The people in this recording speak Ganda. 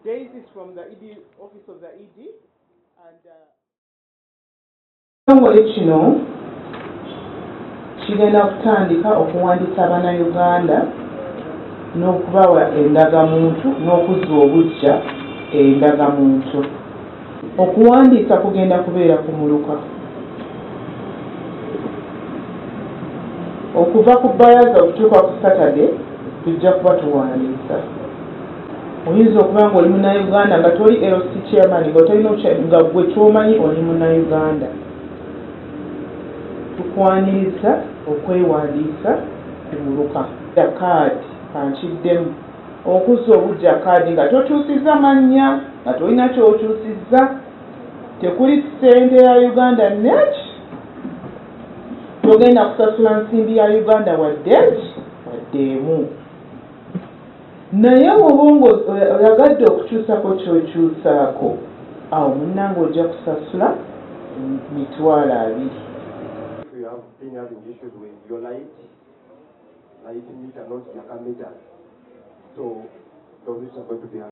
Daisy is from the ED, office of the ED, and Ekitongole kino kigenda kutandika okuwandiisa Bannayuganda n'okubawa endagamuntu n'okuzza obuggya endagamuntu. Okuwandiisa kugenda kubeera ku muluka. Okuva ku Bbalaza okutuuka ku Saturday tujja kuba tuwandiisa. Oyinza okuba ng'oli Munnayuganda nga toli LC chairman, nga tolina, nga ggwe ky'omanyi oli Munnayuganda. Tukwaniriza okwewandiisa ku muluka. Kaadi kankiddemu, okuzza obuggya kaadi nga tokyusizza mannya, nga tolina ky'okyusizza, tekuli ssente ya Uganda neki, togenda kusasula nsimbi ya Uganda wadde wadde emu. Naye bw'oba ng'oyagadde okukyusako ky'okyusaako, awo munnange ojja kusasula 20,000. If you have been having issues with your light meter, not Yaka meters, so those issues are going to be